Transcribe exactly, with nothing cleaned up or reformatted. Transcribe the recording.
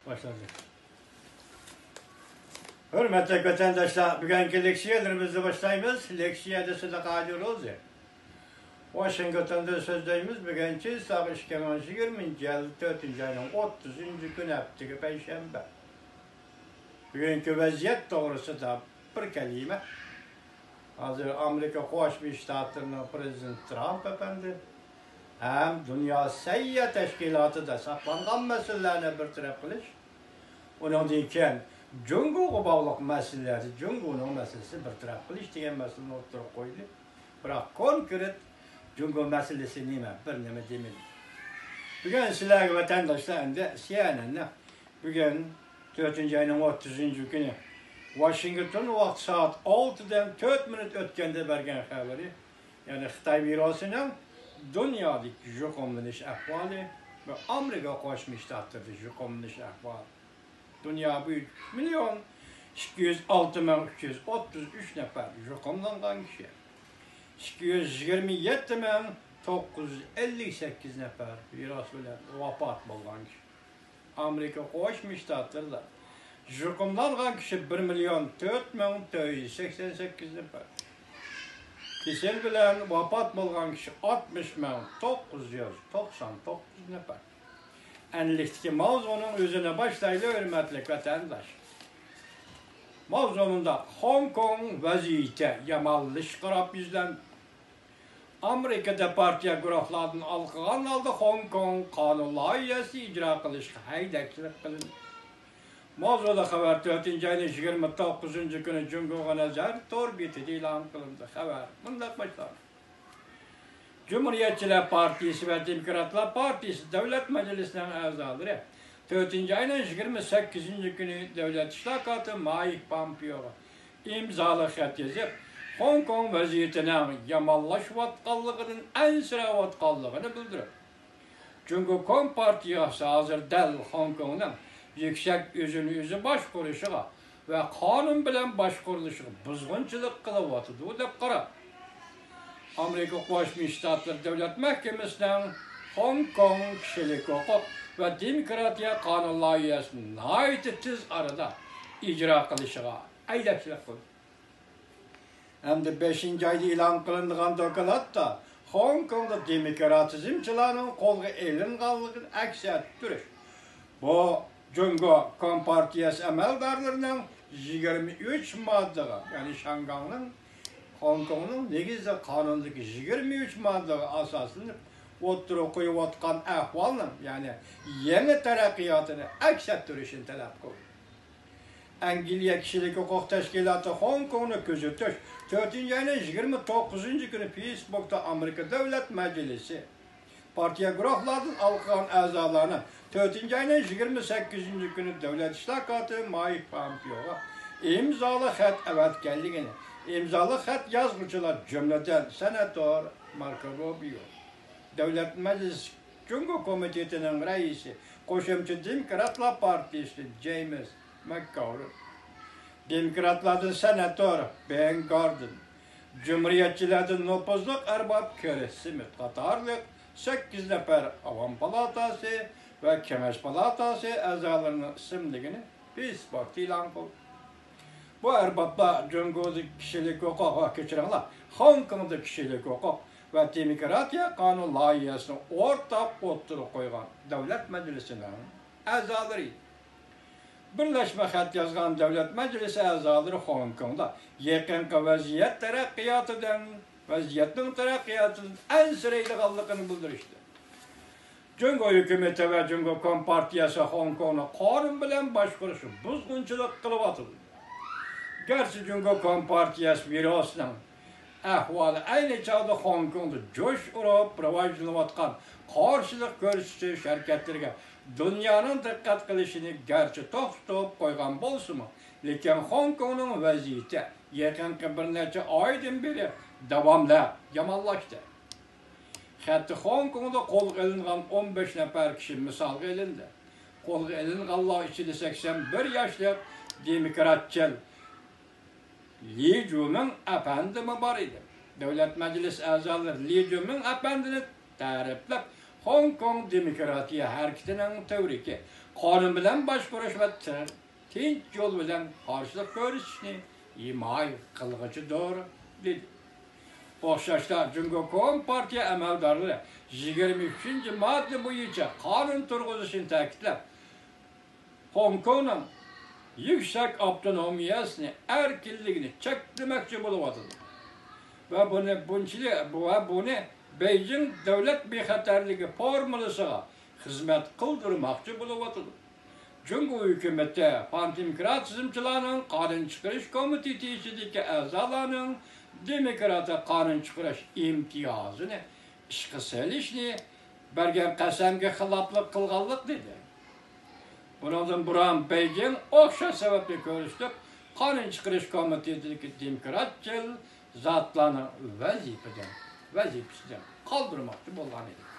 باشلاندى. ھۆرمەتلىك ۋەتەنداشلار، بۈگۈنكى لېكسىيەلىرىمىزنى باشلايمىز. لېكسىيەدە سىدىق ھاجى روزى. ۋاشىنگتوندا سۆزلەيمىز. بۈگۈن چىلساغ ئىككى مىڭ يىگىرمىنچى يىل تۆتىنچى ئاينىڭ ئوتتۇزىنچى كۈنى، ھەپتىكى پەيشەنبە. بۈگۈنكى ۋەزىيەت توغرىسىدا بىر كەلىمە. ھازىر ئامېرىكا قوشما شتاتلىرىنىڭ پرېزىدېنتى ترامپ ئەپەندى ھەم دۇنيا سەھىيە تەشكىلاتىدا ساقلانغان مەسىلىلەرنى بىر تەرەپ قىلىش، ئۇنىڭدىن كېيىن جۇڭگوغا باغلىق مەسىلىلەردە جۇڭگونىڭ مەسىلىسىنى بىر تەرەپ قىلىش دېگەن مەسىلىنى ئوتتۇرىغا قويدى. بىراق كونكرېت جۇڭگو مەسىلىسى نېمە؟ بىر نېمە دېمىدى. بۈگۈن سىلەرگە ۋەتەنداشلار ئەمدى سىئېنئېننى بۈگۈن تۆتىنچى ئاينىڭ ئوتتۇزىنچى كۈنى ۋاشىنگتون ۋاقتى سائەت ئالتىدىن تۆت مىنۇت ئۆتكەندە بەرگەن خەۋىرى، يەنى خىتاي ۋىرۇسىنىڭ دۇنيادىكى يۇقۇملىنىش ئەھۋالى ۋە ئامېرىكا قوشما شتاتلىرىدا يۇقۇملىنىش ئەھۋالى. دۇنيا بويىچە ئۈچ مىليون ئىككى يۈز ئالتە مىڭ ئۈچ يۈز ئوتتۇز ئۈچ نەپەر يۇقۇملانغان كىشى، ئىككى يۈز يىگىرمە يەتتە مىڭ توققۇز يۈز ئەللىك سەككىز نەپەر ۋىرۇس بىلەن ۋاپات بولغان كىشى. ئامېرىكا قوشما شتاتلىرىدا يۇقۇملانغان كىشى بىر مىليون تۆت مىڭ تۆت يۈز سەكسەن سەككىز نەپەر. كېسەل بىلەن ۋاپات بولغان كىشى ئاتمىش مىڭ توققۇز يۈز توقسان توققۇز نەپەر. ئەنلىكتىكى ماۋزۇنىڭ ئۆزىنى باشلايلى، ھۆرمەتلىك ۋەتەنداش. ماۋزۇ مۇنداق: خوڭكوڭ ۋەزىيىتى يامانلىشىشقا قاراپ يۈزلەندى. ئامېرىكىدا پارتىيە گۇرۇھلاردىن ھالقىغان ھالدا خوڭكوڭ قانۇن لايىھەسى ئىجرا قىلىشقا ھەيدەكچىلىك قىلىندى. ماۋزۇدا خەۋەر تۆتىنچى ئاينىڭ يىگىرمە توققۇزىنچى كۈنى جۇڭگوغا نەزەر تور بېتىدە ئېلان قىلىندى. خەۋەر مۇنداق باشلاندى. جۇمھۇرىيەتچىلەر پارتىيىسى ۋە دېموكراتلار پارتىيىسى دۆلەت مەجلىسىنىڭ ئەزالىرى تۆتىنچى ئاينىڭ يىگىرمە سەككىزىنچى كۈنى دۆلەت ئىشلار كاتىپى مايك پامپېئوغا ئىمزالىق خەت يېزىپ، خوڭكوڭ ۋەزىيىتىنىڭ يامانلىشىۋاتقانلىقىدىن ئەنسىرەۋاتقانلىقىنى بىلدۈرۈپ، جۇڭگو كومپارتىيەسى ھازىر دەل خوڭكوڭنىڭ يۈكسەك ئۆزىنى ئۆزى باشقۇرۇشىغا ۋە قانۇن بىلەن باشقۇرۇلۇشىغا بۇزغۇنچىلىق قىلىۋاتىدۇ، دەپ قاراپ، ئامېرىكا قوشما شتاتلىرى دۆلەت مەھكىمىسىنىڭ خوڭكوڭ كىشىلىك ھوقۇق ۋە دېموكراتىيە قانۇن لايىھەسىنى ناھايىتى تېز ئارىدا ئىجرا قىلىشىغا ھەيدەكچىلىك قىلدى. ھەمدە بەشىنچى ئايدا ئېلان قىلىنغان دوكلاتتا خوڭكوڭدا دېموكراتىزمچىلارنىڭ قولغا ئېلىنغانلىقىنى ئەكس ئەتتۈرۈش، بۇ جۇڭگو كومپارتىيەسى ئەمەلدارلىرىنىڭ يىگىرمە ئۈچ ماددىغا، يەنى شياڭگاڭنىڭ، خوڭكوڭنىڭ نېگىزلىك قانۇنىدىكى يىگىرمە ئۈچ ماددىغا ئاساسلىنىپ ئوتتۇرىغا قويۇۋاتقان ئەھۋالنىڭ، يەنى يېڭى تەرەققىياتىنى ئەكس ئەتتۈرۈشىنى تەلەپ قىلدى. ئەنگلىيە كىشىلىك ھوقۇق تەشكىلاتى خوڭكوڭنى كۆزىتىش تۆتىنچى ئاينىڭ يىگىرمە توققۇزىنچى كۈنى فېيسبۇكتا ئامېرىكا دۆلەت مەجلىسى پارتىيە گۇرۇھلاردىن ھالقىغان ئەزالارنىڭ تۆتىنچى ئاينىڭ يىگىرمە سەككىزىنچى كۈنى دۆلەت ئىشلار كاتىپى مايك پامپېئوغا ئىمزالىق خەت ئەۋەتكەنلىكىنى، ئىمزالىق خەت يازغۇچىلار جۈملىدىن سېناتور ماركو روبىيو، دۆلەت مەجلىسى جۇڭگو كومىتېتىنىڭ رەئىسى، قوشۇمچە دېموكراتلار پارتىيىسى جېيمىس ماكگاۋېر، دېموكراتلاردىن سېناتور بېن گاردېن، جۇمھۇرىيەتچىلەردىن نوپۇزلۇق ئەرباب كىرىس سمىت قاتارلىق سەككىز نەپەر ئاۋام پالاتاسى ۋە كېڭەش پالاتاسى ئەزالىرىنىڭ ئىسىملىكىنى فېيسبۇكتا ئېلان قىلدى. بۇ ئەربابلار جۇڭگودىكى كىشىلىك ھوقۇق، ۋە كەچۈرۈڭلار، خوڭكوڭدا كىشىلىك ھوقۇق ۋە دېموكراتىيە قانۇن لايىھەسىنى ئورتاق ئوتتۇرىغا قويغان دۆلەت مەجلىسىنىڭ ئەزالىرى ئىدى. بىرلەشمە خەت يازغان دۆلەت مەجلىسى ئەزالىرى خوڭكوڭدا يېقىنقى ۋەزىيەت تەرەققىياتىدىن، ۋەزىيەتنىڭ تەرەققىياتىدىن ئەنسىرەيدىغانلىقىنى بىلدۈرۈشتى. جۇڭگو ھۆكۈمىتى ۋە جۇڭگو كومپارتىيەسى خوڭكوڭنى قانۇن بىلەن باشقۇرۇشقا بۇزغۇنچىلىق قىلىۋاتىدۇ. گەرچە جۇڭگو كومپارتىيەسى ۋىرۇسنىڭ ئەھۋالى ئەينى چاغدا خوڭكوڭدا جۇش ئۇرۇپ راۋاجلىنىۋاتقان قارشىلىق كۆرسىتىش ھەرىكەتلىرىگە دۇنيانىڭ دىققەت قىلىشىنى گەرچە توختىتىپ قويغان بولسىمۇ، لېكىن خوڭكوڭنىڭ ۋەزىيىتى يېقىنقى بىر نەچچە ئايدىن بېرى داۋاملىق يامانلاشتى. خەتتە خوڭكوڭدا قولغا ئېلىنغان ئون بەش نەپەر كىشى مىسالغا ئېلىندى. قولغا ئېلىنغانلار ئىچىدە سەكسەن بىر ياشلىق دېموكراتچىل لى جۇمىڭ ئەپەندىمۇ بار ئىدى. دۆلەت مەجلىسى ئەزالىرى لى جۇمىڭ ئەپەندىنى تەرىپلەپ، خوڭكوڭ دېموكراتىيە ھەرىكىتىنىڭ تۈۋرۈكى قانۇن بىلەن باشقۇرۇش ۋە تىنچ يول بىلەن قارشىلىق كۆرسىتىشنى ھىمايە قىلغۇچىدۇر، دېدى. ئوخشاشلا، جۇڭگو كومپارتىيە ئەمەلدارلىرى يىگىرمە ئۈچىنچى ماددا بويىچە قانۇن تۇرغۇزۇشنى تەكىتلەپ، خوڭكوڭنىڭ يۈكسەك ئاپتونومىيەسىنى، ئەركىنلىكىنى چەكلىمەكچى بولۇۋاتىدۇ ۋە بۇنى بۇنچىلىك، ۋە بۇنى بېيجىڭ دۆلەت بىخەتەرلىكى فورمۇلىسىغا خىزمەت قىلدۇرماقچى بولۇۋاتىدۇ. جۇڭگو ھۆكۈمىتى پاندېموكراتىزمچىلارنىڭ قانۇن چىقىرىش كومىتېتى ئىچىدىكى ئەزالارنىڭ دېموكراتىك قانۇن چىقىرىش ئىمتىيازىنى ئىشقا سېلىشنى بەرگەن قەسەمگە خىلاپلىق قىلغانلىق، دېدى. بۇنىڭدىن بۇرۇن بېيجىڭ ئوخشاش سەۋەبنى كۆرسىتىپ، قانۇن چىقىرىش كومىتېتىدىكى دېموكراتچىل زاتلارنىڭ ۋەزىپىدىن، ۋەزىپىسىدىن قالدۇرماقچى بولغان ئىدى.